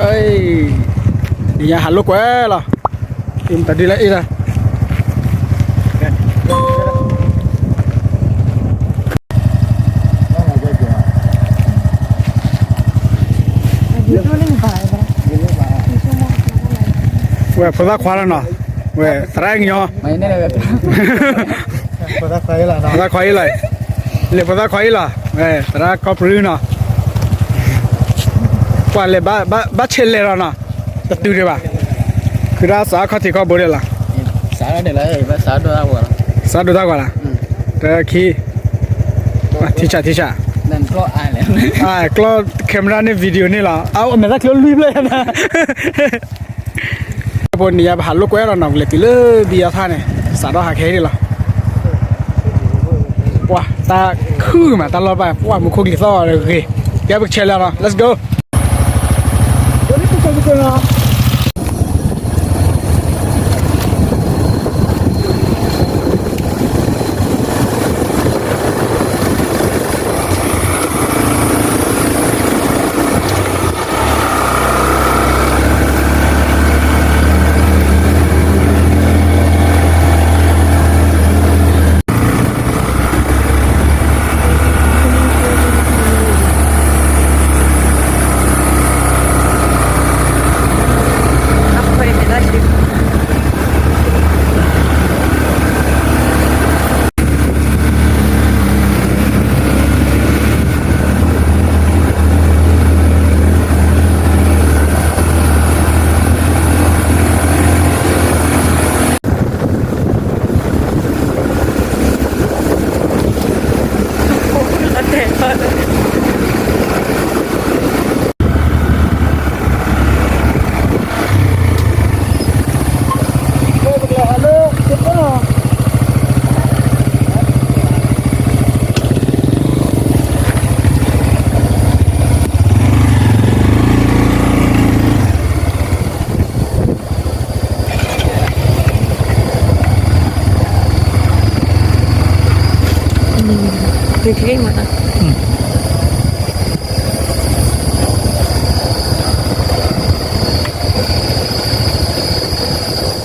နံၤညါဟးလိာ်ကွဲလီၤ, တၢ်ဒ်လဲၣ်အံၤလီၤ, ဝဲဖိသၣ်ခွါလီၤနီၤ, ဝဲသရၣ်ကညီ, ဖိသၣ်ခွါအံၤလီၤ, လဲၤဖိသၣ်ခွါအံၤလီၤ, သရၣ်ကီၢ်ပရူၣ်နီၤ, ပှၤလဲၤဘၣ်ဆဲးလဲၤလီၤနီၤ, တတုၤဒံးဘၣ်, ခုဒၣ်စးခီၣ်ထံးခီၣ်ဘိဒံးလီၤ, စးဒိၣ်တၢ်ကွၢ်လီၤ, တခံ ထံဆးထံဆး, ကျီၢ် camera န့ၣ် video န့ၣ်လီၤ, အမဲာ်သၣ်ချံလွံၢ်ဖျၢၣ်, ဖိနံၤညါပဟးလိာ်ကွဲလီၤနီၤ, ပလဲၤတုၤလၢဘံယီၤထၣ်န့ၣ်, စးထီၣ်ဟးခဲအံၤလီၤ, ပှၤတၢ်ခုၣ်မး တၢ်လီၢ်ဘၣ် ပှၤမူခိၣ်ကလံၤသီၣ်ဂ့ၤ, ကဲပကဆဲးလဲၤလီၤ, let's go.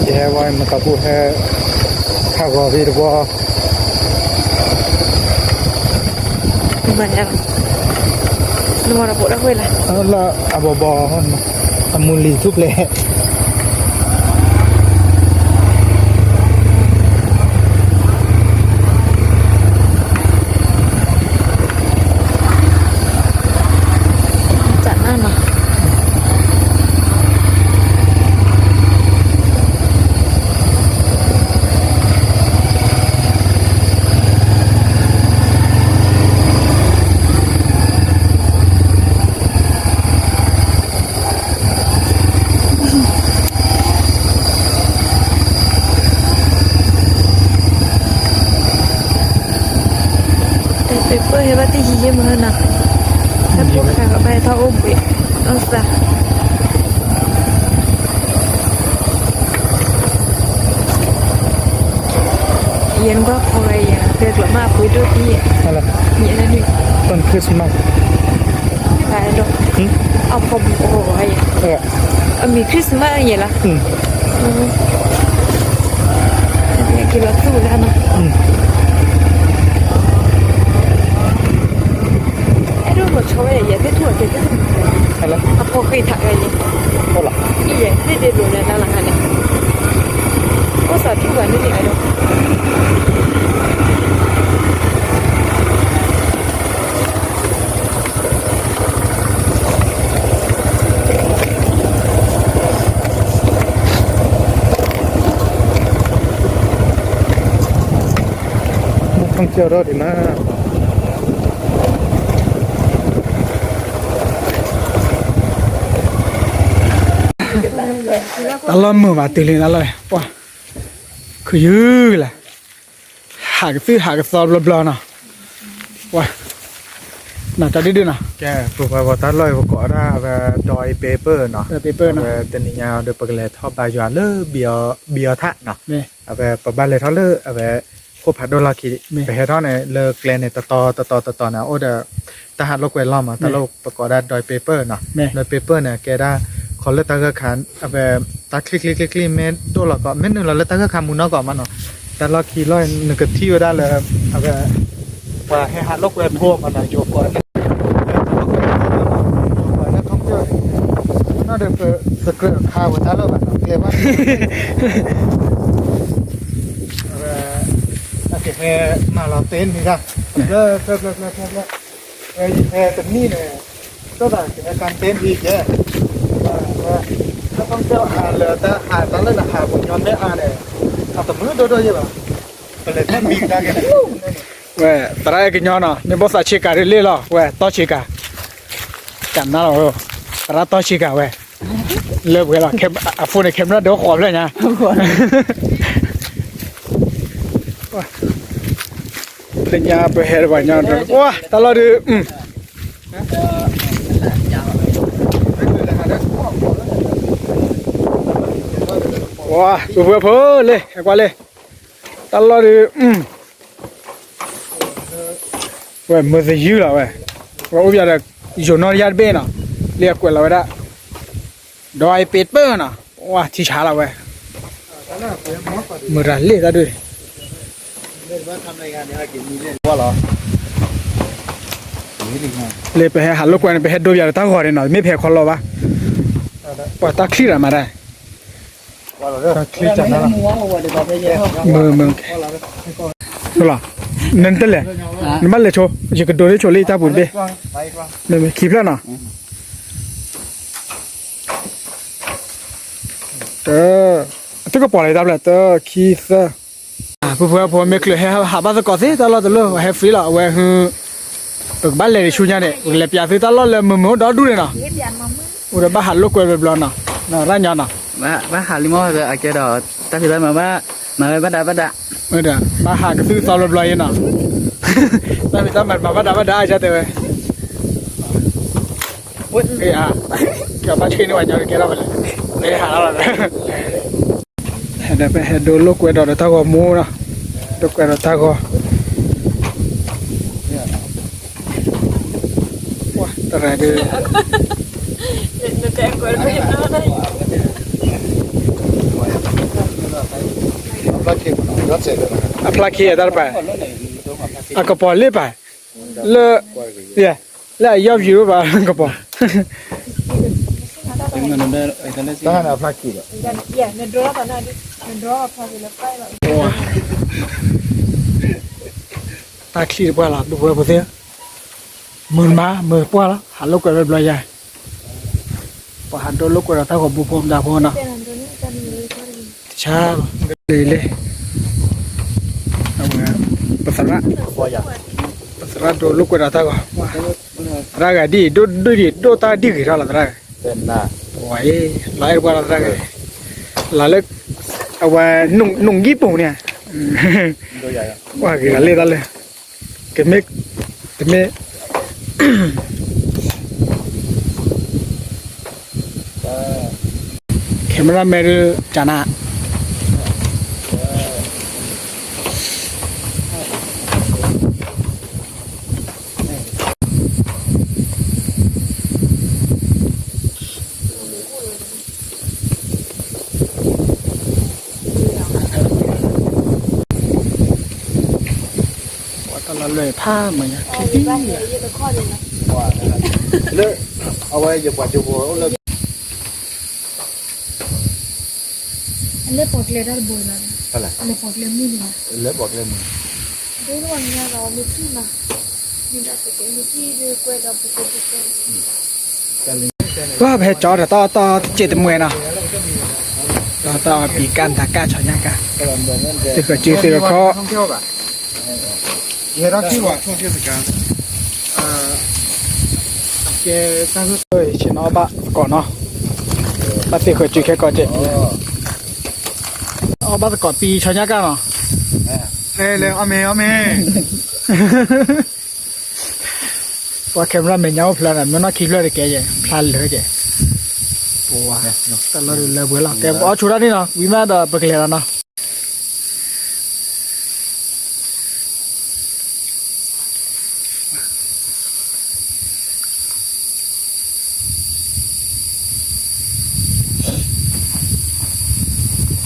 ယဟဲဝဲမတၤဘူၣ်ဟဲ ခးဂီၤဖဲတဘီ နမၤတၢ်ဖိတၢ်ဝဲလၢ လၢအဘီဘီ အမူလံၤထူၣ်ဖျဲး တၢ်နၢ်နီၤ တၢ်ပ့ၤပၢၢ်ဟဲဘၣ်တယံာ်ယံာ်မးနီၤ, ဟဲဖိၣ်ဃာ်ကဘၣ်ဟဲထီၣ်အိၣ်ဘှံး အိၣ်သး ယဲနကွၢ်ဖိဝဲယဲ ကဲကျိးမးအပှ့ၤဒိၣ်သံယဲ, ယဲန့ၣ် Christmas အဒိ အဖီဘိယဲ, အမံၤ Christmas ယဲလီၤ, က့ၤလီၤသူၣ်လၢနီၤ အဲၣ်ဒိးလီၤဆီဝဲယဲ သ့ၣ်ထူၣ်အကဲသ့ၣ်ထူၣ် အဖီဃ့ထးဝဲယဲ, ယဲသ့ၣ်ဒ့လိာ်လၢနၤလၢဟါန့ၣ်, အိၣ်သးထူၣ်ဘၣ်န့ၣ်န့ၣ်အဒိ မူဖၣ်ကၠီၣ်ထီၣ်ဒံးမး, တၢ်လီၢ်မုာ်ဘၣ်တုၤလံတၢ်လီၢ်, ပှၤ ခုယုၢ်လၢ်, ဟးကသုၣ်ဟးကသီဘျီဘျီနီၤ, ပှၤ နီၤတၢ်ဒုဒုနီၤ, ကဲ ပပှၤတၢ်လီၢ်အံၤ ပကိးဒၣ်အဝဲ ဒွဲပ့ပၢၢ်နီၤ, အဝဲတနံၤညါဒီး ပကလဲၤထီၣ်ဘါယွၤလၢ ဘံယီၤထၣ်နီၤ, အဝဲပဘၣ်လဲၤထီၣ်လၢအဝဲ ခိၣ်ဖးဒိၣ်လီၢ်ခံ, ပဟဲထီၣ်န့ၣ် လၢကျဲန့ၣ် တတီတတီတတီန့ၣ် အိၣ်ဒီး တၢ်ဟးလိာ်ကွဲလီၢ်မး, တၢ်လီၢ်ပကိးဒၣ်ဒွဲပ့ပၢၢ်နီၤ, ဒွဲပ့ပၢၢ်န့ၣ် ကဲဒၣ် ခီလၢတၢ်ဂၢၢ်ခါ အဝဲ တၢ်ချံချံချံချံမ့ၢ်ဒိၣ်လီၤကီး မ့ၢ်နုာ်လီၤလၢတၢ်ဂၢၢ်ခါမူနီၢ်ကီးမးနီၤ, တၢ်လီၢ်ခံလီၢ်နကထံၣ်ဝဲဒၣ်လၢ အဝဲ ပှၤဟဲဟးလိာ်ကွဲဖိမးနီၤ ယိၤပှၤန့ၣ် ယိၤပှၤန့ၣ် ထီၣ်ကၠီၣ်န့ၣ် နီၢ်ဒီး ပကြၢးခါဝဲတၢ်လီၢ်ဘၣ်နီၤ ကျဲဘၣ် အဝဲ အကဟဲမၤလီၤတဲန့ၣ်ဒၣ် ဖျၢၣ်ဖျၢၣ်ဖျၢၣ်ဖျၢၣ်ဖျၢၣ်ဖျၢၣ် ဝဲယဟဲတနံၣ်န့ၣ် ကၠီၣ်သးကဟဲကၢ်တဲန့ၣ်ယဲ ဝဲ တၢ်ကၠီၣ်ဟးလၢတၢ်ဟးတၢ်လၢနဟးပူၤညီမ့ၢ်အါန့ၣ် အတမုာ်ဒိၣ်ဒိၣ်ယဲဘၣ် ပလဲၤထီၣ်မံကဒါက့ၤန့ၣ် ဝဲ သရၣ်အဲၣ်ကညီနီၤ မ့ၢ်ဘီၣ်သးဆ့ကၤဒ်လဲၣ်လီၤ ဝဲတီဆ့ကၤ ကနၣ်လီၤ သရၣ်တီဆ့ကၤဝဲ လၢပှဲၤလီၤ အဖိန့ၣ် camera ဒီးဃီၤဖျၢၣ်ညါ လၢညါပဟဲတပှၤညီ ဝါ တၢ်လီၢ်ဒုး ဝါ ပှဲၤပှဲၤဖိလၢ ဟဲကွၢ်လၢ တၢ်လီၢ်ဒုး ဝဲမုာ်သယုၢ်လီၤဝဲ ဝဲအိၣ်ပယီၤဒီး ယိၤနီၢ်တယၢ်တဘ့ၣ်နီၤ လၢအကွဲးလီၤဝဲဒၣ် ဒီးအပ့ၤတပၢၢ်နီၤ ဝါထံဆါလီၤဝဲ မုာ်တၢ်လ့ၣ်တၢ်ဒုး လၢပဟဲဟးလိာ်ကွဲန့ၣ် ပဟဲဒိပယီၤဒီးတၢ်ဂီၤန့ၣ်နီၤ မ့ၢ်ဖဲခီလီၤဘၣ် ပှၤတၢ်ချံၣ်ရၤမၤတၢ် တၢ်ချံၣ်တၢ်နါလီၤ မုာ်မုာ် လီၤ နတလဲၤ နဘၣ်လဲၤဆိ ယကဒိးန့ၢ်ဆိလၢယတၢ်ပူၤတဘ့ၣ် မ့မ့ၢ်ခံဖျၢၣ်နီၤ တၢ် အသုကပီၤလၢတၢ်ဖျၢၣ် တၢ် ခံ သၢ ပှဲၤပှဲၤဖိမ့ၢ်ချုးဟဲဟးဘၣ်သကိးသ့တၢ်လီၢ်တလီၢ် ဟဲ free လီၤ အဝဲဟု ပကဘၣ်လဲၤတဆူညါန့ၣ် ပကလဲၤပၠးသုတၢ်လီၢ်လၢမုာ်မုာ်အိၣ်ဒီဒူၣ်န့ၣ်နီၤ အိၣ်ဒီးဘၣ်ဟးလိာ်ကွဲဘျီဘျီနီၤ နီၤရၣ်ညီနီၤ ဘၣ်ဟးလံမီၢ်အကဲဒီး တၢ်ဖံးတၢ်မၤဘၣ် မၤဝဲဘၣ်ဒါဘၣ်ဒါ ဘၣ်ဟးကသုၣ်သီဘျီဘျီအံၤနီၤ တၢ်ဖံးတၢ်မၤမၤဘၣ်ဒါဘၣ်ဒါအါတဲဝဲ ကဘၣ်ဆ့န့ၢ်ဝဲညီကဲထီၣ်ဝဲလဲၣ် ဟဲဟးလီၤ ဟဲဒီးပဟဲဒိလိာ်ကွဲဒီးဒီးတၢ်ဂီၤမူနီၤ ဒိကွဲဒီးတၢ်ဂီၤ တရၤဒုး အဖျါခံအတၢ်တပၤ အကပီၤလ့ပၤ လၢ လၢအယီၢ် view ဘၣ်ကပီၤ တၢ်ဖျါခံဒီး တၢ်ချံတပှၢ်လီၤ ဒူပဝဲဖိသ့ၣ် မုာ်မး မုာ်တပှၢ်လီၤ ဟးလိာ်ကွဲဘျီဘျီယါ ပှၤဟးဒိလိာ်ကွဲဒီးတၢ်ဂီၤဘူးဖိမတၤဖိနီၤ တဆါလီၤ လံလံ အဝဲ ပသရၣ် ပသရၣ်ဒိလိာ်ကွဲဒီးတၢ်ဂီၤ သရၣ်ဂၤဒ်အံၤ ဒိၣ်ဒိၣ်ဒ်အံၤ ဒိၣ်တၢ်ဒ်ဂ့ၤထီၣ်လီၤသရၣ်ဂၤ ဝဲ လီၤအဲၣ်ပှၤလီၤသရၣ်ဂၤ လီၤလၢ အဝဲ နူၣ်ကံၢ်ပူၤန့ၣ် ပှၤဂ့ၤလီၤလ့ၣ်တၢ်လၢ ကမ့ၢ် တမ့ၢ် camera man ဒုး ကနၣ် ပှၤတၢ်လီၢ်လွဲၢ်ဖးမုာ်ညါ လၢ အဝဲယပှၤကၠိဖိအိၣ်လၢ အလဲၤပိာ်ကျဲတၢ်တဘိလီၤ, အလဲၤပိာ်ကျဲမုၢ်န့ၣ်လီၤ, လဲၤပိာ်ကျဲမုၢ်, ဒိၣ်လီၤညါလီၤ မ့ၢ်ထူၣ်လီၤ, မ့ၢ်ဒၣ်ပကဲမ့ၢ်ထံၣ်ဒုးကွဲဒီးပကဲပကဲ ပှၤဖဲကၠီဒီးတၢ်အီၣ်တၢ်အီစ့ၢ်တမှဲၤနီၤ, တၢ်အီၣ်တၢ်အီပံၤကၢ်နၤကၢ်ဆီညါကၢ်, သ့ၣ်ဃီၤစုသ့ၣ်ဃီၤခီ, ယဟဲထီၣ်ခံဝဲ, ဆ့ၣ်နီၤအီၣ်ဘၣ်သကိးနီၤ, ဘၣ်သ့ၣ်ဃီၤစုခဲကိးကဲး, အီၣ်ဘၣ်သကိးပံၤဆီညါကၢ်နီၤ, လဲၤလဲၤအီၣ်မ့ၤအီၣ်မ့ၤ ပှၤ camera မဲာ်ညါအိၣ်ဖျါဒီး မ့ၢ်နီၢ်ခံဖျၢၣ်တကဲယဲၢ် ဖျါလၢကဲ, ပှၤ တၢ်လီၢ်ဒုးလၢပှဲၤလီၤ, ကဲပအီၣ်ဆိတၢ်န့ၣ်နီၤ ဝံၤမးဒီးပကလဲၤလီၤနီၤ.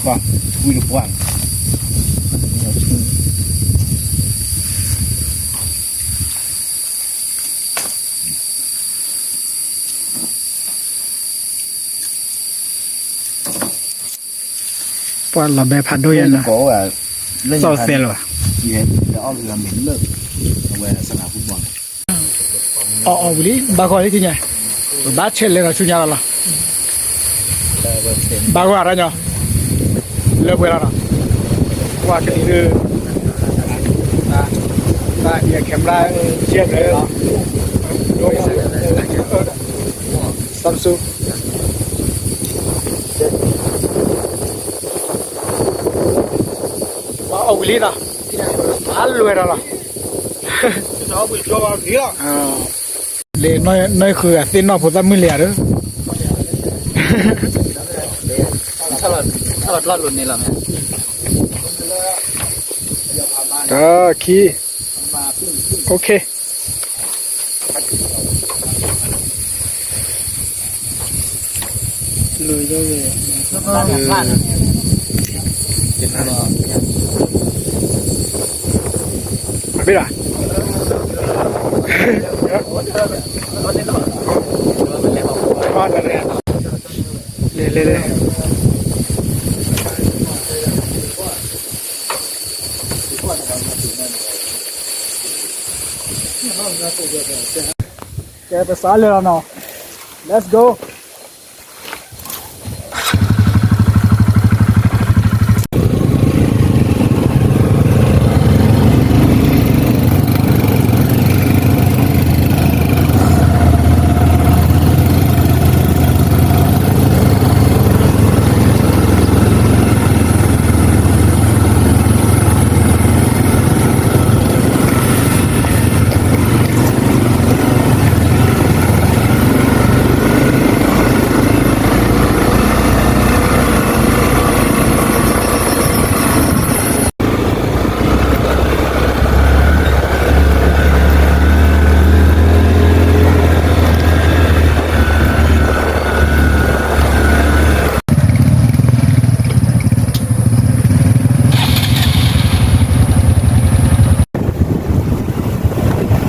ကွၢ်, ဝံၣ်တပှၢ်န့ၣ် ပှၤလီၤဘဲဖးဒိၣ်ယဲၢ်နီၤ, သီၣ်သဲလၢၤဘၣ်, အီၣ်အီၣ်ဝံၤလံ ဘၣ်ဂီၢ်လံထံၣ်ညါ, ပဘၣ်ဆဲးလဲၤဒီးဆူညါလီၤလီၤ, ဘၣ်ဂီၢ်ရၣ်ညီ, လၢပှဲၤလီၤနီၤ, ကွၢ်ကလံၤဒုး, တၢ်အံၤ camera ယဲၢ်ဘျဲၣ်လီၤ, သမ်ၣ်ဆူၣ် အီၣ်ဝံၤလံနီၤ, အါလွဲၢ်ဒီးလီၤ, ဒ်နီၢ်ဃုအသ့ၣ်နီၢ်ဖိသၣ်မုၣ်လံဧါဒီး, တၢ်ခံ, okay. ဘၣ်, လဲၤလဲၤလဲၤ, ကဲ ပစးလဲၤလီၤနီၤ, let's go.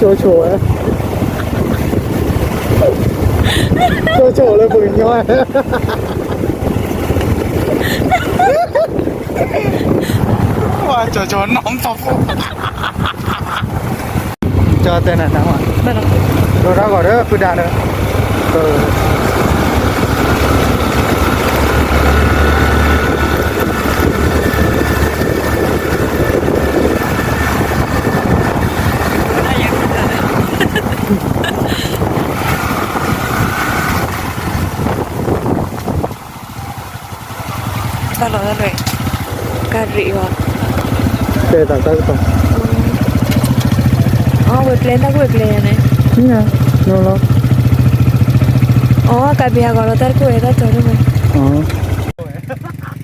ကၠိဆိဝဲ, ကၠိဆိလၢပကညီဝဲ, ကၠိဆိနီၢ်သီဖိ, ကၠီတဲနၤတၢ်မး, ဒိတၢ်ဂီၤဒီးဖုဒါဒီး တၢ်လီၤတၢ်လီၤ, ကၢ်ရံးအီၤ, တဲတၢ်တၢ်ကပၤ, အဝဲပျဲတၢ်ကဝဲပျဲန့ၣ်, လီၤ, အကဘၣ်ဟးဂီၤလီၤတၢ်တကဝဲတၢ်ကၠီၤဒိၣ်မး,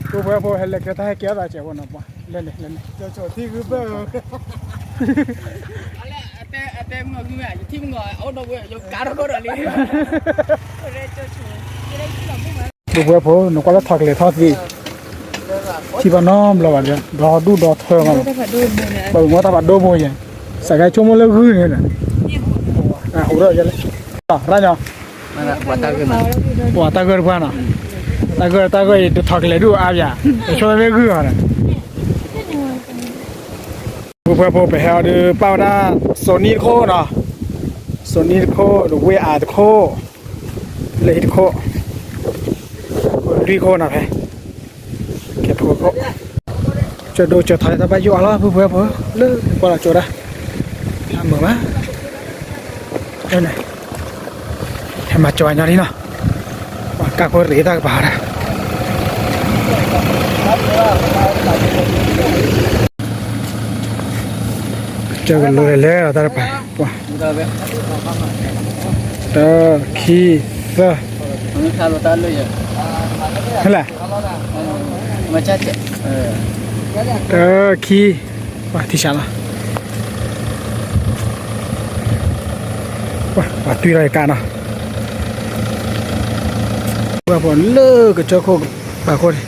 ပဝဲဖိဟဲလဲၤကဲတၢ်ဟဲကဲအသးစဲးဖိနီၤ, ပှၤလဲၤလဲၤလဲၤလဲၤ, ကၠီဆိထံဂုၢ်ဘၢၣ်, အတဲမုၢ်ဂုၢ်, ယထံမုၢ်ဂီၤ အိၣ်ဒီးဝဲ ယကါထီၣ်ခိၣ်ဒီးလံ, ပဝဲဖိ နကွၢ်လၢထီၣ်ကလဲၤထီၣ်သ့, ထံၣ်ဘၣ်နီတဘျီဘၣ်ဒီး ဒီဒူၣ်ဒီထၢမး, ပှၤကမီတၢ်ဖးဒိၣ်ဘိယဲၢ်, စးကဲဆိကမိၣ်လၢဂုၢ်န့ၣ်ဒီး, ဟိးဒီးယဲၢ်လဲၣ်, ရၣ်ညီ, ပှၤတၢ်ဂၢၢ်တပှၢ်နီၤ, တၢ်ဂၢၢ်တၢ်ဂၢၢ်အံၤ တထီၣ်ကလဲၤဒူၣ်အါဘၣ်, တဆိလၢမ့ၢ်ဂုၢ်အီၤဒီး ပှၤဖိပှဲၤဖိ ပဟဲအီၤဒီး ပာ်ဝဲဒၣ် စိၤနံတခိၣ်နီၤ, စိၤနံတခိၣ် ဒီးဝ့ၢ်အါတခိၣ်, လၢဟံၣ်တခိၣ်, လွံၢ်ခိၣ်နီၤဖဲ, ကဲဖိခိၣ်, ကၠီၤဒိၣ်ကၠီၤထီၣ်လၢတၢ်ဘၣ်ယိၣ်အါလီၤ ပှၤဖိပှဲၤဖိ, လၢကွၢ်လီၤကၠိဒၣ်, မုာ်ဘၣ်, ဟဲမၤကၠီၤညီလံနီၤ, ပှၤကၢ်ဖိရ့းတၢ်ကပၤဒၣ် ကစၢၢ်ကလိလဲၤလဲၤလီၤတၢ်တပၤ, ပှၤ, တၢ်, ခံ, သၢ, ဟဲလဲၣ်, တၢ်, ခံ, ပှၤထံၣ်ဆးလီၤ, ပှၤတွံၢ်ထီၣ်ယကါနီၤ, ပှၤဖိလၢကစၢၢ်ခိၣ်ပၤခိၣ်န့ၣ်,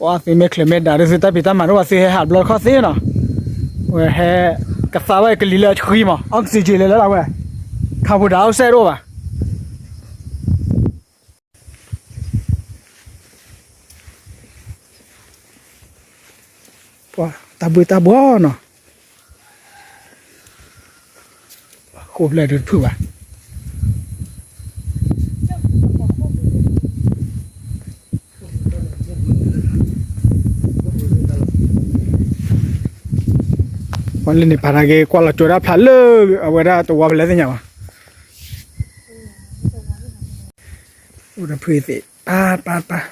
ပှၤသုမ့ၢ်ချၢးမ့ၢ်ဒၣ်ဒီး သုတၢ်ဖံးတၢ်မၤတအိၣ်ဘၣ် သုဟဲဟးဘျီတခီၣ်သ့နီၤ, ဝဲဟဲကသါဝဲကလံၤလၢအဆှံမး oxygen လဲၤလၢဒၣ်ဝဲ, carbon dioxide တအိၣ်ဘၣ်. ပှၤတၢ်ဘှ့ၣ်တၢ်ဘှီနီၤ, ဃိဖျဲၣ်ဒုးတဖုၣ်ဘၣ်. ပှၤလၢန့ၣ်ပာ်တၢ်က့ၤ ကွၢ်လီၤကၠိဒၣ်ဖျါလၢ အဝဲဒၣ်တဝီဖဲလဲၣ်သ့ၣ်ညါဘၣ်. အိၣ်ဒီးဖုအသ့ၣ် ပၢ်ပၢ်ပၢ်.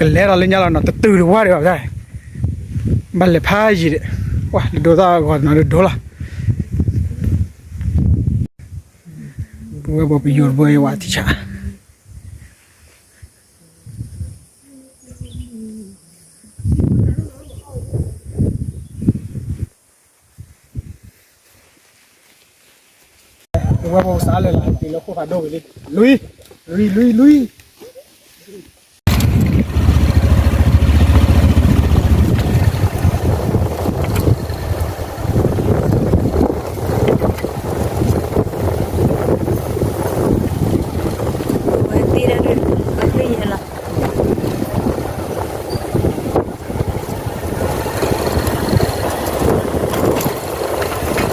ကလဲၤဒီးလၢညါလီၤနီၤ တတုၤတဝၢ်ဒံးဘၣ်, ဘၣ်လဲၤဖးယံာ်ဒီး, ဝဲလၢဒိသၣ်ဂီၤနီၤ လၢဒိလီၤ. ပဝဲပှၤပယိၤတဘိအံၤဝဲထံဆး ပဝဲပှၤစးလဲၤလီၤ တုၤလၢခိၣ်ဖးဒိၣ်ဝံၤလံ, လွံၢ်, လွံၢ် လွံၢ် လွံၢ်. ဝဲသ့ၣ်ဒၣ်ဒုး အသ့ၣ်ညါလီၤ.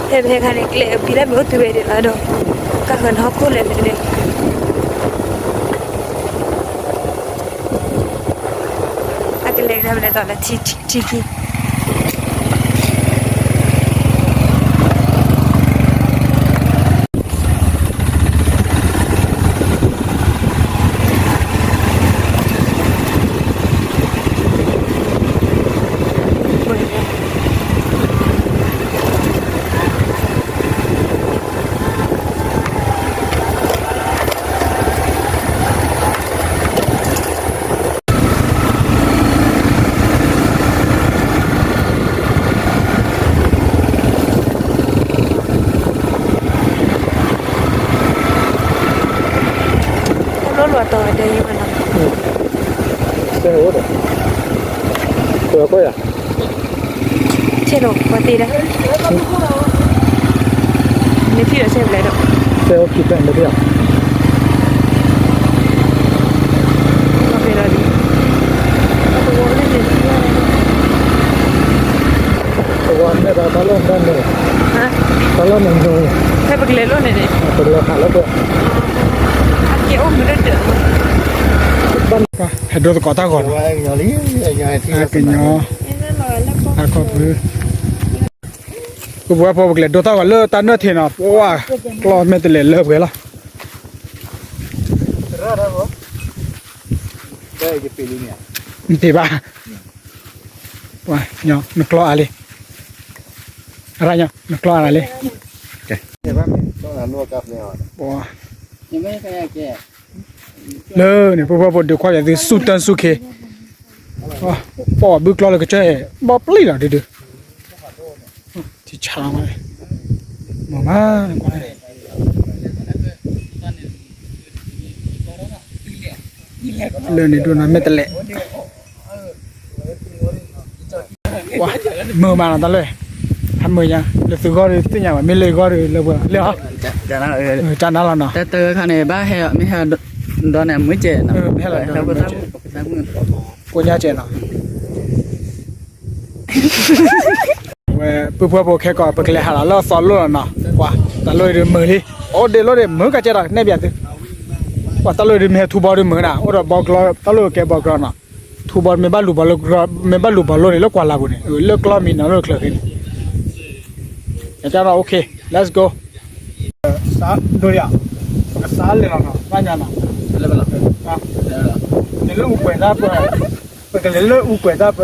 ဖဲဖဲခါန့ၣ် ကျဲအပံၤလၢမ့ၢ်အိၣ်တုၤဝဲဒံးလီၤဒီး ကၢ်ဃၢၤနီၢ်ခိၣ်လဲၤလဲၤန့ၣ် အကလဲၤကဒါမလဲၤသီးလၢထံထံထံခံ တလိၣ်လီၤတီၤဝဲဒၣ်ယံၤမးနီၤ, ဆဲးအိၣ်ဒီး, ကွၢ်ကွၢ်ယၤ, ဆဲးလီၤပှၤတ့ၢ်ဒၣ်, မ့ၢ်ထံၣ်ဒီးဆဲးဘျဲၣ်ဒီး, ဆဲးအိၣ်ခံဖျၢၣ်မ့ၢ်ထံၣ်ဒီး, ဖဲလီၤဒ် တဝီန့ၣ်ဒီးတၢ်လီၢ်တၢ်န့ၣ်, တၢ်လီၢ်န့ၣ်, ဖဲပကလဲၤလိၣ်န့ၣ်န့ၣ်, ပကလဲၤဟးလၢပှဲၤ, အကဲအိၣ်မုာ်ဒၣ်ဒၢး, ဟဲဒိသကိးတၢ်ဂီၤနီၤ, ကညီ, အခီၣ်ဖု, ပပှၤဖိပကလဲၤဒိတၢ်ဂီၤလၢတၢ်နၢၣ်ထံးနီၤ, ပှၤကျီမ့ၢ်တလဲၤလၢပှဲၤလီၤ. နတ့ၢ်ဘၣ်, ပှၤညီ နကျီအါလံ, အရၣ်ညီ နကျီအါလံ, ပှၤ လၢန့ၣ် ပပှၤဖိဒုးခွါယၤသု ဆူၣ်တၢ်ဆူၣ်ခ့, ပှၤဘုကျီလၢကစၢၢ်, ဘီပျံၤလီၤဒုဒု, ထံဆးဝဲ, မၤမၤ, လၢန့ၣ်ဒိၣ်နီၤ မ့ၢ်တလဲၤ ပှၤ, မုာ်မးနီၤတၢ်လၢ, ဟးမုာ်ညါ လၢသုဂီၢ်ဒီးသ့ၣ်ညါဘၣ် မ့ၢ်လၢဂီၢ်ဒီးလၢပှဲၤလီၤ လၢဟီ, တၢ်နါလီၤနီၤ, တၢ်တခါန့ၣ် ဘၣ်ဟဲမ့ၢ်ဟဲဒီးန့ၣ် မုာ်ကဲနီၤ, မ့ၢ်ဟဲလီၤဒီးမုာ်ကဲ, ကိညါကဲနီၤ, ဝဲ ပုၢ်ဖိဖိခဲကီး ပကလဲၤဟးလီၤလၢအသီလိၣ်လီၤနီၤ, ပှၤ တၢ်လိၣ်အံၤဒုးမုာ်လံ, အိၣ်ဒ့းလိၣ်ဒ့း မုာ်ကကဲဒီး နဲၣ်ဘၣ်သု, ပှၤတၢ်လိၣ်အံၤဒုးမ့ၢ်ဟဲထူဘီဒုးမုာ်နၤ, အိၣ်ဒီးဘီကျီ တၢ်လိၣ်ကဲဘီကျီနီၤ, ထူဘီမ့ၢ်ဘၣ်လူၤဘီလိၣ်, မ့ၢ်ဘၣ်လူၤဘီလိၣ်န့ၣ် လၢကွၢ်လၢ်ပူၤန့ၣ် လၢကျီမံၤနီၤ လၢချၢဃ့န့ၣ်, ကကဲဒီး OK, let's go. စးဒိၣ်ယၤ, ပကစးလဲၤလီၤနီၤ ဘၣ်ညါနီၤ, န့ၣ်လၢအူကွဲးတၢ်ပၢ, ပကလဲၤလၢအူကွဲးတၢ်ပၢ,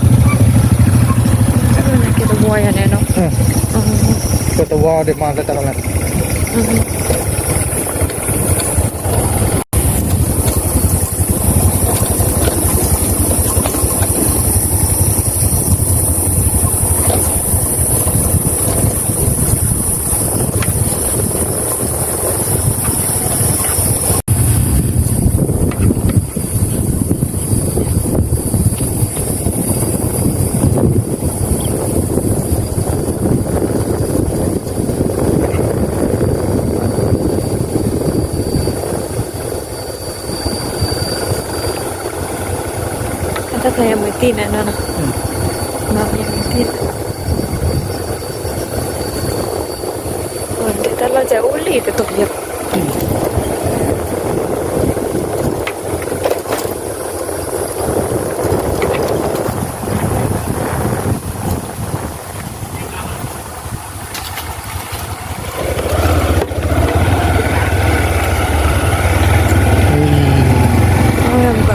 ကဲတဝီယၤန့ၣ်နီၤ, ကဲတဝီဒ်မးလၢတၢ်လီၤလၢ အတၢ်ဖျါယမုၢ်တံၢ်န့ၣ်နီၤ, မၤဖျါယမုၢ်တံၢ်န့ၣ်, တၢ်လီၢ်ကအိၣ်လံတတီၤယၤ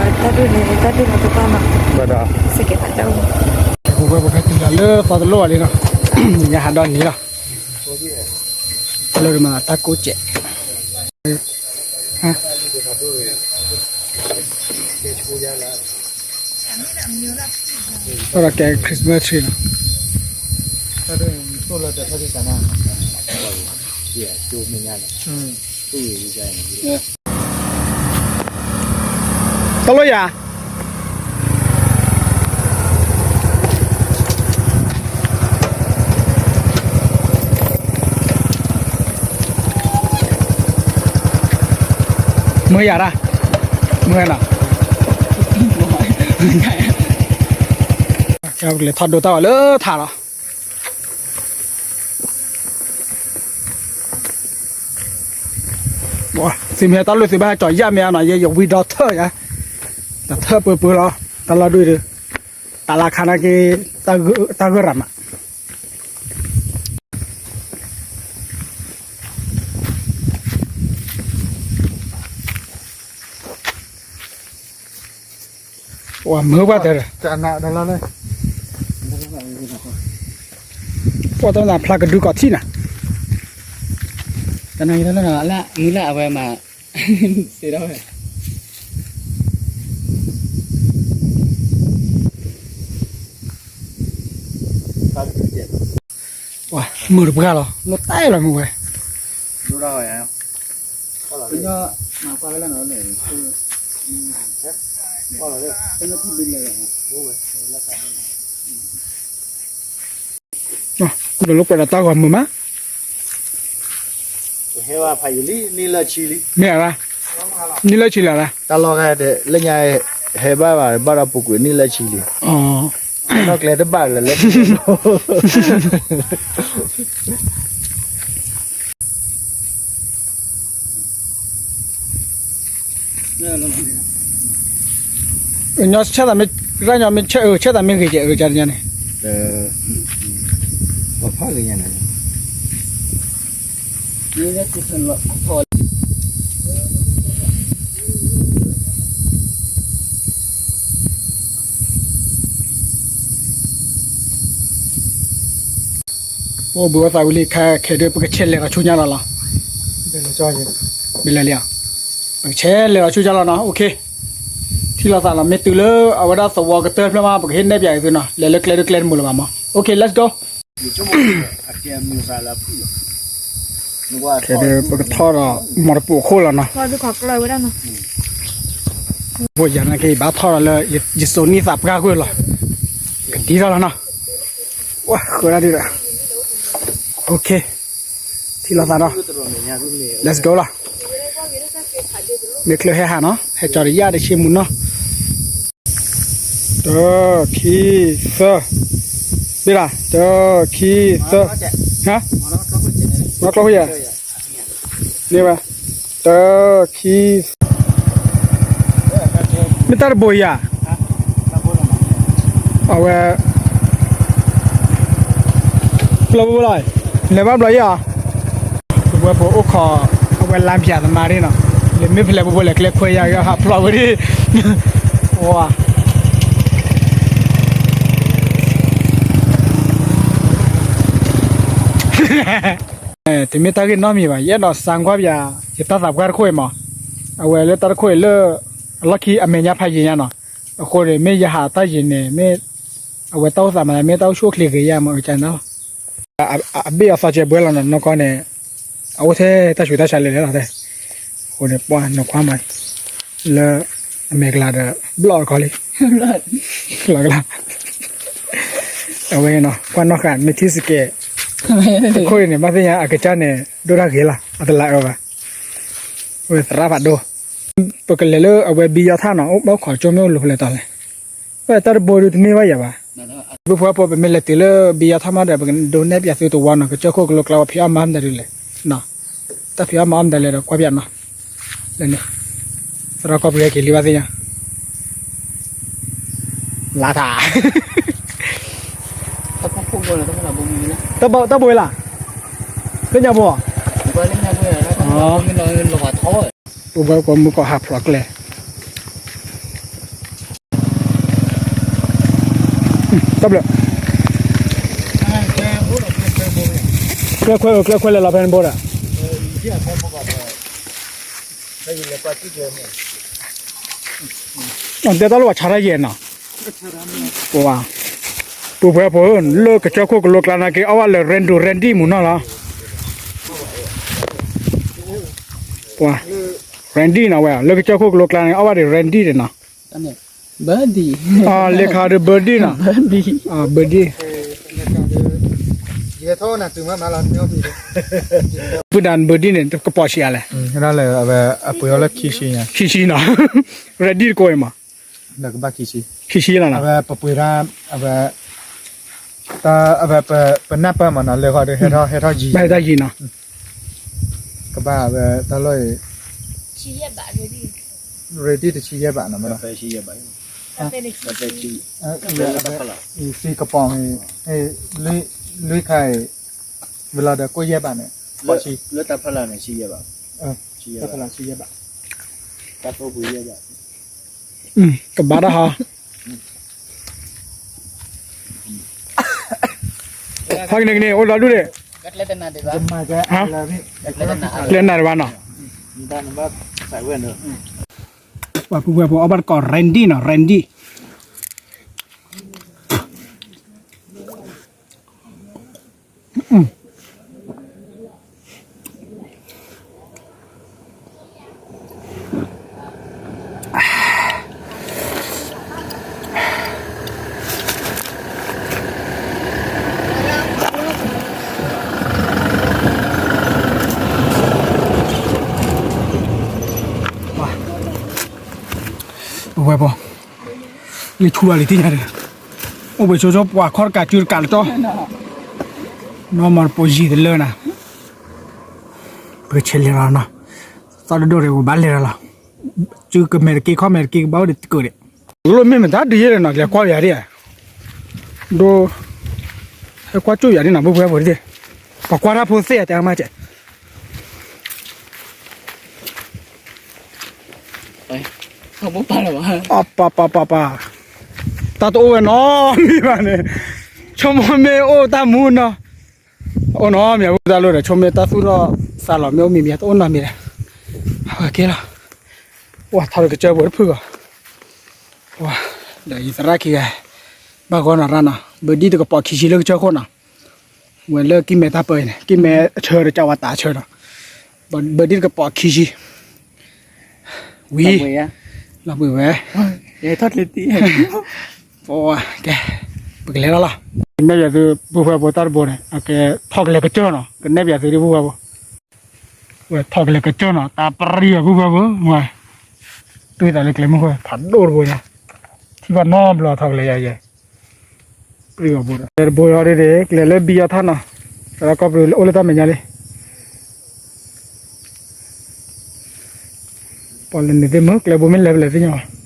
တၢ်ဒုးန့ၣ် တၢ်ဒုးန့ၣ်တပၢ်နီၤ, ဘၣ်ဒီး စကဲးတၢ်ဒုး ပဝဲပကတုၤလီၤလၢသီတလိၣ်အီၤလံနီၤ, ညါဟးဒီနံၤလီၤ, လၢမၤတၢ်ကိးစဲး ဒီးကဲ Christmas tree နီၤ, တၢ်လီၢ်ယၤ မုၢ်ယၤရၣ်, မုၢ်နီၤ, ကလဲၤထီၣ်ဒိတၢ်ဂီၤလၢထးလီၤ. သုမ့ၢ်ဟဲတၢ်လိၣ်သုဘၣ်ဟဲကၠီၤယၣ်မ့ၢ်အနီၤ, ယဲယဝံဒီထၢၣ်ယၤ, တၢ်ထၢၣ်ပၢပၢလီၤ, တၢ်လီၢ်ဒုးဒီး, တၢ်လီၢ်ခါနာ်က့, တၢ်ဂၢၢ်ရၤမး ပှၤမုာ်ဘၣ်တဲ, ပှၤတၢ်နၤဖျါကဒုကီၢ်ထံၣ်နၤ, တနၤအံၤလၢလၢအဝဲမး, စံးဒၣ်ဝဲ ပှၤမုာ်တပှၢ်လီၤ, လီၤတဲလီၤမုာ်ဝဲ, ဒီးလၢပှဲၤဒီးတၢ်ဂီၤမုာ်မး, ဟဲဝဲဖးယံာ်လံ, နံၣ်လၢဆံလံ, မ့ၢ်ဧါ, နံၣ်လၢဆံလံဧါ, တၢ်လီၢ်ဂၤဒဲး လၢညါ ဟဲဘၣ်ဘၣ် ဘၣ်ဒီးပူၤကွံာ်နံၣ်လၢဆံလံ, နီၢ်ကျဲတဘၣ်လၢၤလၢ ညီဆဲသးမ့ၢ်, ရၣ်ညီမ့ၢ်ဆဲ, ဆဲသးမ့ၢ်ဂ့ၤကဲအၢကါတညါန့ၣ်, ပဖးဂ့ၤညါန့ၣ် ပအိၣ်ဘှံးဝဲသးဝံၤလံ ခဲခဲဒုး ပကဆဲးလဲၤဒီးဆူညါလီၤလီၤ, ဘဲလဲၤလံဧါ, ပကဆဲးလဲၤဒီးဆူညါလီၤနီၤ, OK, ထံၣ်လိာ်သးလီၤ, မ့ၢ်တုၤလၢအဝဲဒၣ်သဝီကတၢၢ်ဖျၢၣ်မး ပကဟ့ၣ်နဲၣ်ပၠးအံၤသုနီၤ, လဲၤလၢကျဲဒုးကျဲတမုာ်လၢၤဘၣ်မး, OK, let's go. ခဲဒုး ပကထီၣ်ဒီး မီတပူၤအခိၣ်လီၤနီၤ, ဖိယၤနာ်က့ ဘၣ်ထီၣ်ဒီးလၢ ယစိာ်နံၣ်သးပှၢ်ကွံာ်လီၤ, ကဒံထီၣ်လီၤနီၤ, ဝါ ဃၢဒၣ်ဒုးဒီး, OK, ထံၣ်လိာ်သးနီၤ, let's go လီၤ. မ့ၢ်ချၢဟဲဟးနီၤ, ဟဲကၠီတယၢ်တဆ့မူနီၤ. တၢ ခံ သၢ, ဘ့ၣ်လီၤ, တၢ ခံ သၢ, ဟါ, မၤကျီၢ်ခိၣ်ယၤ, န့ၢ်ဘၣ်, တၢ ခံ မ့ၢ်တၢ်တဘိယၤ, အဝဲ ပျၢၤဘိလီၤ, လဲၤဘၣ်ဘျီယၤ, ပဝဲပအိၣ်ခိး အဝဲလါပၠးသမါဒ်နီၤ, လဲၤမ့ၢ်ဖဲလဲၣ်ပဝဲလဲၤကျဲခွဲယၤဂ့ၤဟးဖျိးဝဲဒၣ်, ဝါ တမ့ၢ်တၢ်ဂ့ၢ်နီတမံၤဘၣ်, ယအဲၣ်ဒိးစါကွၢ်ပၠး ယတၢ်သးပှၢ်တခိၣ်အံၤမး, အဝဲလၢတၢ်တခိၣ်အံၤလၢ အလီၢ်ခံအမဲာ်ညါဖးယံၤညါနီၤ, အဃိန့ၣ် မ့ၢ်ယဟးတၢ်ယံၤန့ၣ် မ့ၢ် အဝဲတၢ်အိၣ်သးမး မ့ၢ်တၢ်အိၣ်ဆူၣ်အိၣ်ချ့ဂ့ၤယါမး ကနၣ်လီၤ. အဘ့ၣ်အသီကဲဘှဲလီၤနီၤ, နီၢ်ကီၢ်န့ၣ် အအိၣ်ထဲတၢ်ဆူးတၢ်ဆါလဲၤလဲၤလီၤတဲ, အဃိန့ၣ် ပှၤနီၢ်ခွါမး လၢအမဲာ်ကလၤဒီး ဘျီၣ်တခီလံ, လီၤကလၤ, အဝဲနီၤ ကွၢ်နီၣ်ဃာ် မ့ၢ်ထံၣ်စကဲး တခိၣ်အံၤန့ၣ် ဘၣ်သ့ၣ်ညါအကစၢ်န့ၣ် ဒိၣ်တၢ်ဂ့ၤလီၤ အတလးအၢဘၣ်, ဝဲသရၣ်ဖးဒိၣ်, ပကလဲၤလၢအဝဲဘံယီထၣ်နီၤ, အိၣ်ဘၣ်ခိးကၠိမ့ၢ်အိၣ်လိာ်ဖဲလဲၣ်တီၤလဲၣ်, ဝဲတၢ်တဘိဒုးတန့ၢ်ဘၣ်ယၤဘၣ်. ပဖိပဝဲဖိ ပမ့ၢ်လဲၤတုၤလၢဘံယီထၣ်မးဒီး ပကဒိးနဲၣ်ပၠးသုတဝီနီၤ, ကစၢၢ်ခိၣ်ကလိကျါဝဲဖံးအီၣ်မၤမတၤဒုးလဲၣ်, တၢ်ဖံးအီၣ်မၤအီၣ်မတၤလဲၣ်ဒီးကွၢ်ပၠးနီၤ, လၢန့ၣ် သရၣ်ကီၢ်ပယီၤက့ၤလံဘၣ်သ့ၣ်ညါ, လါထး တၢ်ဘိလၢ်, သ့ၣ်ညါဘိ, ပဝဲကိးမုၢ်ကိးဟးဖျိးကျဲ, တၢ်ဘျုး, ကျဲခွဲ ကျဲခွဲလဲၤလီၤဖဲန့ၣ်ဘိဒီး တဲတၢ်လၢပှၤဆါတၢ်ယဲၢ်နီၤ, ပှၤ, ပူၤဖဲဖိ လၢကစၢၢ်ခိၣ်ကလိကျါန့ၣ်က့ၤ အီၣ်ဝဲလၢ ရၣ်ဒူၣ် ရၣ်ဒံၣ်မူနီၤလီၤ, ပှၤ, ရၣ်ဒံၣ်နီၤဝဲ လၢကစၢၢ်ခိၣ်ကလိကျါန့ၣ် အီၣ်ဝဲဒီး ရၣ်ဒံၣ်န့ၣ်နီၤ, လၢခါဒီး ဘၢဒံၣ်နီၤ, ဘၢဒံၣ်, ပုၢ်ဒၣ် ဘၢဒံၣ်န့ၣ် ကပိာ်ဆံးအါလဲၣ်, လၢအဝဲအပှ့ၤအီၤလၢခံဆံ, ခံဆံနီၤ, ရၣ်ဒံၣ်တကိးအံၤမး ခံဆံလီၤနီၤ, အဝဲပပှ့ၤဒၣ်, အဝဲ, တၢ်အဝဲ, ပနၢ်ပၢၢ်မးနီၤ လၢဃီဒီး ဟဲထီၣ်ယံၤ, ဟဲထီၣ်ယံၤနီၤ, ကဘၣ်အဝဲတၢ်လီၢ်အံၤ, ရ့ဒံၣ်တဆံယဲၢ်ဘးနီၤ, သံကပီၤ, လွံၢ်ခါအံၤ, ဝံၤလီၤဒီးကိၣ်ယဲၢ်ဘးန့ၣ်, လၢတၢ်ဖီလာ်န့ၣ်, တၢ်ဖီလာ်ဆံယဲၢ်ဘး, ကဘၣ်တၢ်ဟီ ဖးကန့ၣ်ကန့ၣ် အိၣ်ဒီဒူၣ်န့ၣ်, ကျဲနးတဘၣ်နီၤ, ပှၤပုၢ်ဝဲၢ်ဖိအီၣ်ဘၣ်တကိး ရၣ်ဒံၣ်နီၤ ရၣ်ဒံၣ် ပဝဲဖိ, လံထူဘၣ်လံတံၢ်ညါဒီး, အိၣ်ပှ့ၤဆိဆိပှၤခီၣ်တကးစုတကးလၢတီၢ်, နီၢ်မၤတပိာ်ယံၤတလၢနၤ, ပကဆဲးလဲၤလီၤနီၤ, သီတဒိၣ်ဒီးပဘၣ်လဲၤလီၤလီၤ, စုကမဲာ်တက့ခီၣ်မဲာ်တက့ကဘၣ်အိၣ်ဒီးတကၢးဒီး, လိၣ်မ့ၢ်မတၤဒုးယဲၢ်ဒီးနီၤ လဲၤကွၢ်ယၤဒ်, ဒိ, ဟဲကွၢ်ကၠိၣ်ယၤဒ်နီၤ ပုၢ်ဝဲၢ်ဖိဒ်, ပှၤကွၢ်တၢ်ဖိသ့ၣ်အတဲအါမးကဲး ပပပပပ, တၢ်တအိၣ်ဝဲနီတမံၤဘၣ်န့ၣ်, ဆိကမိၣ်မ့ၢ်အိၣ်တၢ်မူနီၤ, အိၣ်နီတမံၤ ပုၢ်တၢ်လိၣ်ဒီး ဆိကမိၣ်မ့ၢ်တၢ်သူၣ်ထီၣ်သးလီၤ မ့ၢ်အိၣ်မံၤမံၤ တအိၣ်နီတမံၤဒီး, အဝဲကဲလီၤ, ပှၤထီၣ်ဒီးကစၢၢ်ပူၤတဖုၣ်ဂီၤ, ပှၤ, ဒီးယသရၣ်ခံဂၤ, ဘၣ်ဂီၢ်နီၤရၣ်နီၤ ဘၢဒံၣ်တကပီၤခံဆံလၢကစၢၢ်ခိၣ်နီၤ, ဝဲလၢကံၢ်မဲတၢ်ပၢအံၤန့ၣ် ကံၢ်မဲအဆၢဒီးကဝၤတၢ်အဆၢနီၤ, ဘၢဒံၣ်တကပီၤခံဆံ ဝံၤ, လီၤဘှံးဝဲ, ပကလဲၤလီၤလီၤ, နဲၣ်ပၠးသု ပုၢ်ဝဲၢ်ဖိတၢ်တဘိန့ၣ် အကဲထီၣ်ကလဲၤကစၢၢ်နီၤ ကနဲၣ်ပၠးသုဒ်ပုၢ်ဝဲၢ်ဖိ ဝဲထီၣ်ကလဲၤကစၢၢ်နီၤ တၢ်ပြံအီၤဖုဖုဖု, ဝဲ တွံၢ်သးလၢကျဲမုၢ်ဃိ ဖးဒိၣ်တဘိညါ, ထံၣ်ဘၣ်နီတဘျီထီၣ်ကလဲၤယၤယဲ, ပြံအီၤဘိဒီး ကျဲတဘိအီၤဒ်န့ၣ် ကျဲလၢဘံယီၤထၣ်နီၤ, တၢ်လၢကီၢ်ပူၤအိၣ်လၢတၢ်မဲာ်ညါလံ, ပှၤလဲၤနုာ်သ့ၣ်မုၢ် ကျဲဘိမ့ၢ်လဲၤပလဲၤသ့ၣ်ညါ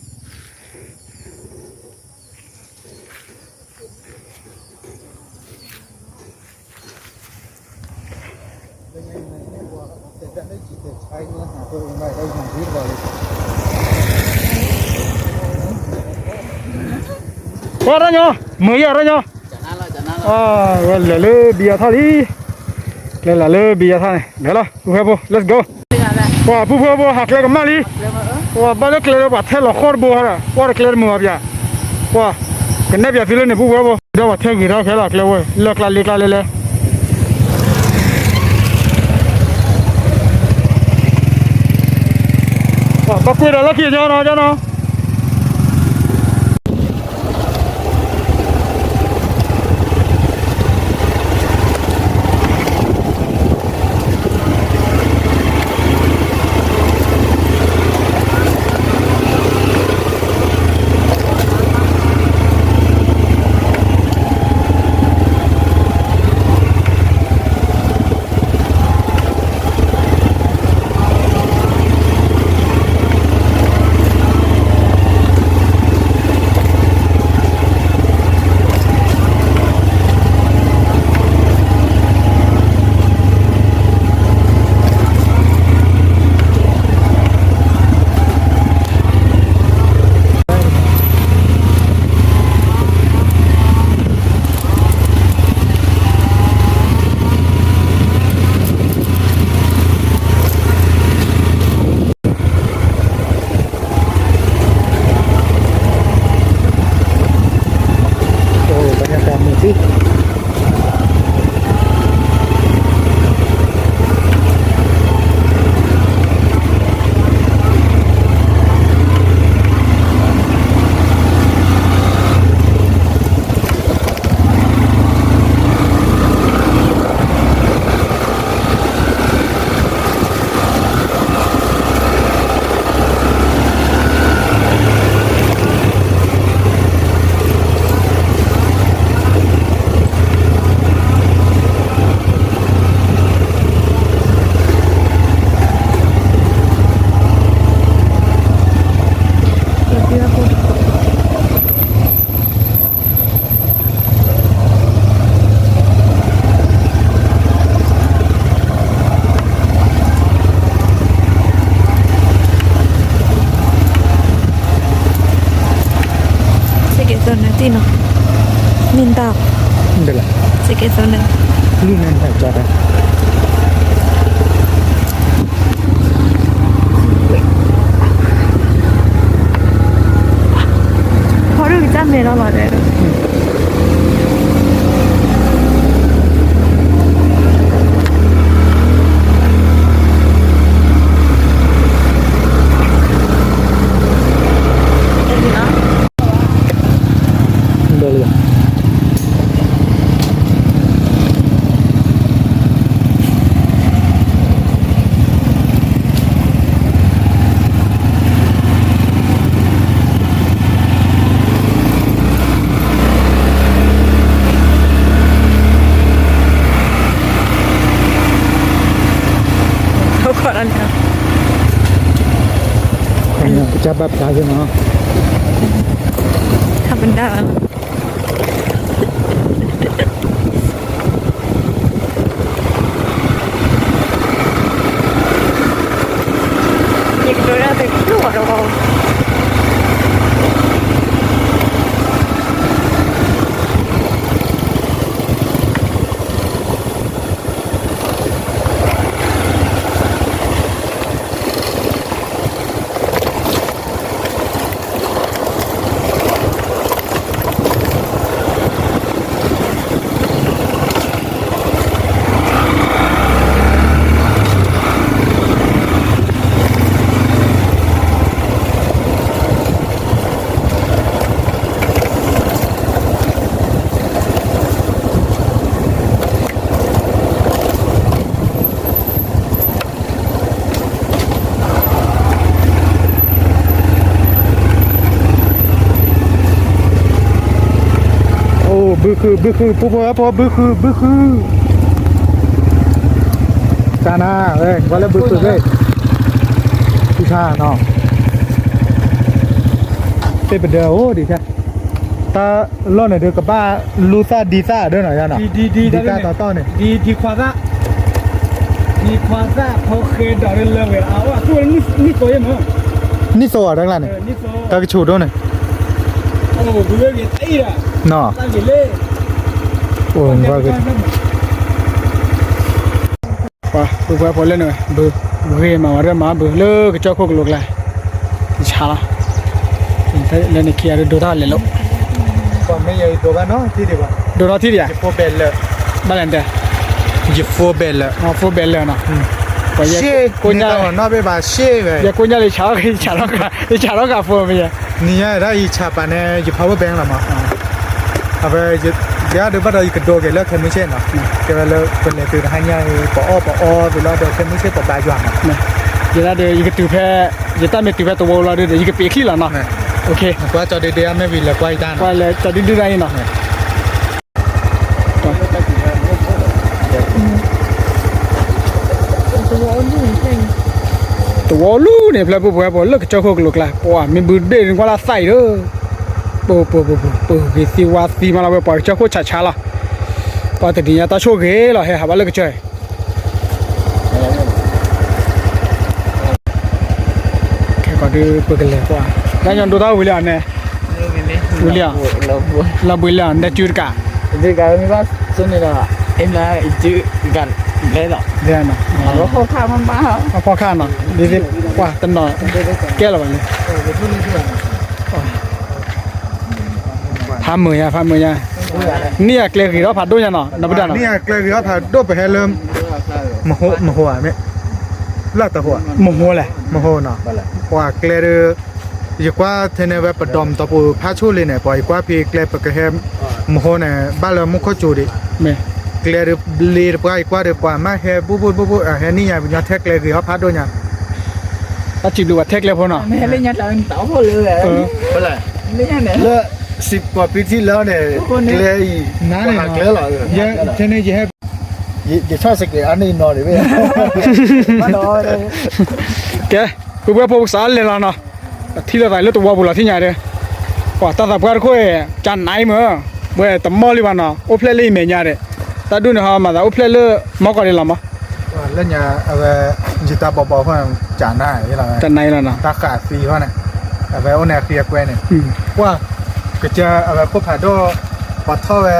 ပှၤရၢညါ, မုာ်ယၤရၢညါ, ဝဲလဲၤလၢဘံယီၤထၣ်လံ, ကျဲလၢလၢဘံယီၤထၣ်န့ၣ် လဲၤလီၤ ဖုဖုဖု let's go, ပှၤဖုဖုဖု ဟးကျဲကမၣ်လံ, ပှၤဘၣ်လၢကျဲလၢပှၤထဲလီၤဃီတဘိဟါဒီး ကွၢ်တကျဲတမုာ်ဘၣ်ပၠး, ပှၤ ကနဲၣ်ပၠးသုလၢန့ၣ် ဖုဖုဖု ဒီးပှၤထဲဂ့ၤထီၣ်ခဲလီၤကျဲဝဲ လၢကျါလ့ကျါလဲလဲ ပှၤကွၢ်ဒီးလီၢ်ခံကညီနီၤ ကညီနီၤ စ့ၢ်ကီးသိးနၤတံၢ်နီၤ, မ့ၢ်တၢ်, စ့ၢ်ကီးသိးနၤ, လံၣ်နၤတၢ်ကၠီတၢ် ဖီဒုၣ်ကစၢ်မဲာ်လီၤလီၤဒီး ကစၢ်ဘၣ်ပျါသ့ၣ်နီၤ, ဟးပဒါလီၤ. ယကဒိးဒၣ်သုကျိၣ်ဒီး ဘုဃုာ် ဘုဃုာ် ဖိဖိဝဲဖိ ဘုဃုာ် ဘုဃုာ်, ကနၤဝဲ ကွၢ်လၢဘုဃုာ်ဖဲ ဆါနီၤ, သ့ၣ်ပဒၢအိၣ်ဒံး, တၢ်လီၢ်န့ၣ်ဒုးကဘၣ်လူသၣ်ဒံသၣ်ဒၢနီၤ, ယနီၤ, ဒံသၣ်တီတီန့ၣ်, ဒံခွါသၣ်, ဒံခွါသၣ် ဖိဃဲဒီးလၢဝဲ အအိၣ်အသူၣ်ဝဲနံၣ်သိယဲမး, နံၣ်သိအီၤတၢ်ကျါန့ၣ်, တၢ်ကဆူးဒိၣ်န့ၣ်, နီၤ, အိၣ် ပှၤ ပှၤဖိလၢန့ၣ် ဘု ဂ့ၤမၤဝဲဒၣ်မၤဘုလၢကစၢၢ်ခိၣ်ကလိကျါ, ယဆါလီၤ, လၢန့ၣ်ခံဂၤဒိတၢ်လဲၤလိာ်, မ့ၢ်ယဒိဘၣ်နီၤထံဒံးဘၣ်, ဒိနီၤထံဒံးဧါ, ယဖိဘဲလၢ, ဘၣ်လဲၣ်တဲ, ယဖိဘဲလၢ, ဖိဘဲလၢနီၤ, ရှ့, နီၤဘ့ၣ်ဘၣ်ရှ့ဝဲ, ယကိးညါလၢယဆါ, ယဆါထီၣ်ကးဖိမ့ၢ်ယဲ, နံၤညါဒၣ်ယဆါပာ်န့ၣ် ယ power bank လီၤမး အဝဲ ယဒုးဘၣ်ဒီးယကဒိက့ၤလၢခဲမုၢ်ဆ့ၣ်နီၤ, ကဲဝဲလၢပလဲၤတုၤတဟါညါအံၤ ပအီၣ်ပအီသ့လီၤဒီးခဲမုၢ်ဆ့ၣ်ပဘါယွၤမး, ယဲဒၣ်ဒီး ယကတုၤဖဲ, ယတၢ်မ့ၢ်တုၤဖဲတဝီလီၤဒီး ယကပ့ၤခံလီၤနီၤ, ကွၢ်ကၠီဒုဒုအမ့ၢ်ဝံၤလဲၤကွၢ်ယတၢ်နီၤ, ကွၢ်လၢကၠီဒုဒုဒၣ်အံၤနီၤ သဝီလူန့ၣ် ဖျၢၣ်ပူၤပဝဲပှၤလၢကစၢၢ်ခိၣ်ကလိကျါ ပှၤမ့ၢ်ဘုဒ့ၣ်န့ၣ်ကွၢ်လၢသးအံၤဒီး, ပပပပပဂ့ၤသံဝါသံမးလီၤ ဝဲပှၤကစၢၢ်ခိၣ်ဆးဆါလီၤ, ပှၤတနံၤညါတၢ်ဆိၣ်ဂ့ၤလီၤ ဟဲဟးဘၣ်လၢကစၢၢ် ခဲကီးဒုးပကလဲၤကွၢ်, တၢ်ညီဒိတၢ်ဝံၤလံဧါန့ၣ်, ဝံၤလံဧါ, လီၤဘှံးလံဧါ နဲၣ်စုတကး, အဖီခါနီၤ, ဒ်ကွၢ်တနီၤ, ကဲလီၤဘၣ်န့ၣ်, ဖးမုာ်ညါ ဖးမုာ်ညါ, နံၣ်အကျဲဂ့ၤထီၣ်ဖးဒိၣ်ညါနီၤ နပဒၣ်နီၤ, နံၣ်အကျဲဂ့ၤထီၣ်ဖးဒိၣ်ပဟဲလၢ, မဟိမ့ၢ်, လၢတဟိ, မဟိလဲၣ်, မဟိနီၤ, ပှၤကျဲဒုး ယကွၢ်ထဲန့ၣ်ဝဲပဒိးမတီၤပူၤဖးဆူၣ်လံန့ၣ် ပှၤယကွၢ်ဖဲကျဲပကဟဲ, မဟိန့ၣ် ဘၣ်လၢမူခိၣ်စူၤဒံး, ကျဲဒုးလ့တပှၢ် ယကွၢ်ဒီးပှၤမ့ၢ်ဟဲဘူၣ်ဘူၣ်ဘူၣ်ဘူၣ် ဟဲနံၣ်ညါပညီထဲကျဲဂ့ၤထီၣ်ဖးဒိၣ်ညါ, တၢ်စံးဘျုးပှၤထဲကျဲဖိနီၤ, လၢစံးပှၤပံထံလၢန့ၣ်, ကျဲအံၤ, နၤန့ၣ်, ထဲန့ၣ်ယဟဲ, ယထီၣ်စကဲးအါန့ၢ်နီၤန့ၣ်, ကဲ, ပဝဲဖိကစးလဲၤလီၤနီၤ, ထံၣ်လိာ်သးလၢတဝီပူၤလီၤထံၣ်ညါဒီး, ပှၤတၢ်သးပှၢ်တခိၣ်, ကနၤအံၤမ့ၢ်, ဝဲတမီၢ်လံဘၣ်နီၤ အိၣ်ဖျဲၣ်လၢယမဲာ်ညါဒီး, တၢ်ဒူၣ်န့ၣ်ဟီမၤသးအိၣ်ဖျဲၣ်လၢ, မီၢ်ကီၢ်ဒံးလီၤမး လၢညါအဝဲ, ယတၢ်ဘီဘီဃိ, ကနၤအံၤလီၤ, တၢ်ဃးသံဃိန့ၣ်, အဝဲအိၣ်န့ၣ်အဃံအကွဲန့ၣ်, ကွၢ်, ကစၢၢ်အဝဲခိၣ်ဖးဒိၣ်, ပှၤထီၣ်ဝဲ,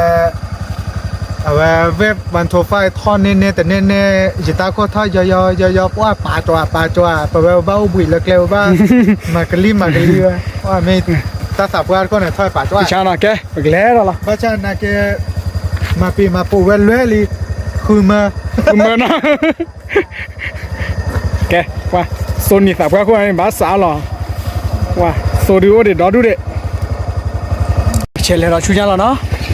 အဝဲဝဲၢ်ပှၤထိဖၣ်ထီၣ်န့ၢ်န့ၢ်တန့ၢ်န့ၢ်, ယတၢ်ခိၣ်ထီၣ်ယီယီယီယီ ပှၢ်ပာ်ကၠီပာ်ကၠီ, ပဝဲဘၣ်အိၣ်ဘှံးလၢကျဲဝဲဘၣ်, မၤကလံၤမၤကလံၤဝဲ, မ့ၢ်, တၢ်သးပှၢ်တခိၣ်န့ၣ် ထီၣ်ပာ်ကၠီ, ကဆါနီၤကဲ, ပကလဲၤဒီးလီၤ, ဘၣ်ဆၣ်နာ်က့, မၤပ့ၤမၤပိာ်ဝဲလွဲၢ်လံ, ဃုမၢ, ဃုမၢနီၤ ကဲ, ပှၤ, သိနံၤသးပှၢ်ခိၣ်န့ၣ် ဘၣ်စးလီၤ, ပှၤ, သိဒုအိၣ်ဒံးဒီဒူၣ်ဒံး, ဆဲးလဲၤဒီးဆူညါလီၤနီၤ,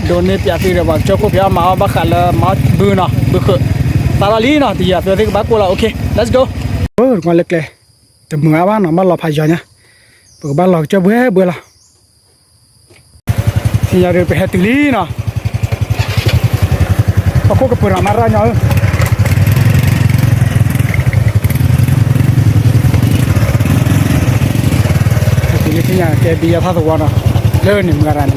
ဒိးန့ၢ်ပၠးသ့ဒီးပှၤကစၢၢ်ခိၣ်ဖဲအမၤအီၣ်ဘၣ်ဃးလၢမၤဘုနီၤ ဘုဃုာ်, သးလီၤလံနီၤ တယၤသၢသ့ၣ်ကဘၣ်ကိၢ်လီၤ okay, let's go, ပှၤလၢကျဲ, တမုာ်အါဘၣ်နီၤ ဘၣ်လီၤဖးယီၤညါ, ပကဘၣ်လီၤကစၢၢ်ဘှဲဘှဲလီၤ ထံၣ်ညါဒီးပဟဲတုၤလံနီၤ, ဟီၣ်ခိၣ်ကပၢၤနီၤ မၤရၣ်ညီဧၢ, ဟဲတုၤလံထံၣ်ညါကဲဘံယီၤထၣ်သဝီနီၤ, လၢန့ၣ်မၤရၣ်န့ၣ်,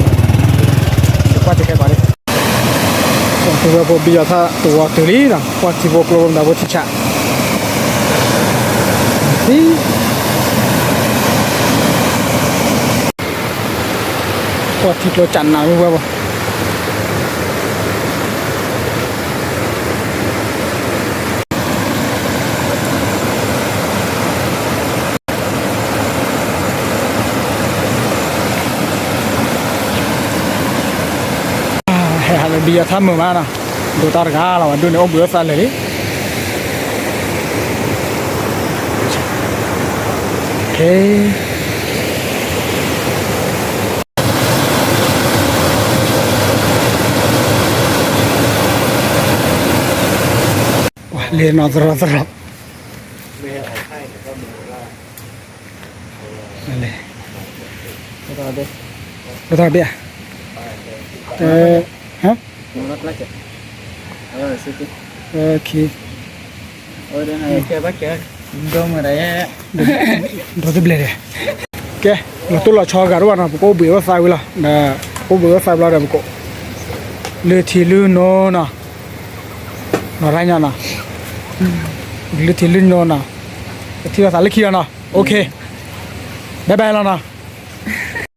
ကွၢ်တခဲပှၤလံ, ပှၤထံဖိဘံယီၤထၣ်သဝီတုၤလံနီၤ ကွၢ်ထံဖိကျိမတၤဖိထံဆး ကွၢ်ထံကျိကနးဝဲဝဲဘၣ်, ဟဲဟးလၢဘံယီၤထၣ်မုာ်မးနီၤ, ဒိးတၢ်တဂၤလီၤ ပှၤဒိၣ်န့ၣ်အိၣ်ဘှံးအိၣ်သါလၢာ်လံ, လဲၤနီၤသရီသရီ, လဲၤ, တၢ်ဘ့ၣ်ဧါ, တၢ် ကဲ, ဒီတဘျဲၣ်ဒဲး, ကဲလီၤတိၢ်လီၤဆီဂာ်တအိၣ်ဘၣ်နီၤ, ပကအိၣ်ဘှံးအိၣ်သါဝံၤလီၤ, ပကအိၣ်ဘှံးအိၣ်သါဘျီဒီး ပကအိၣ်လုၢ်ထံလုၢ်နိနီၤ, နီၤရါညါနီၤ, လုၢ်ထံလုၢ်နိနီၤ, ပထံၣ်လိာ်သးလၢခံလီၤနီၤ, OK, bye bye လီၤနီၤ.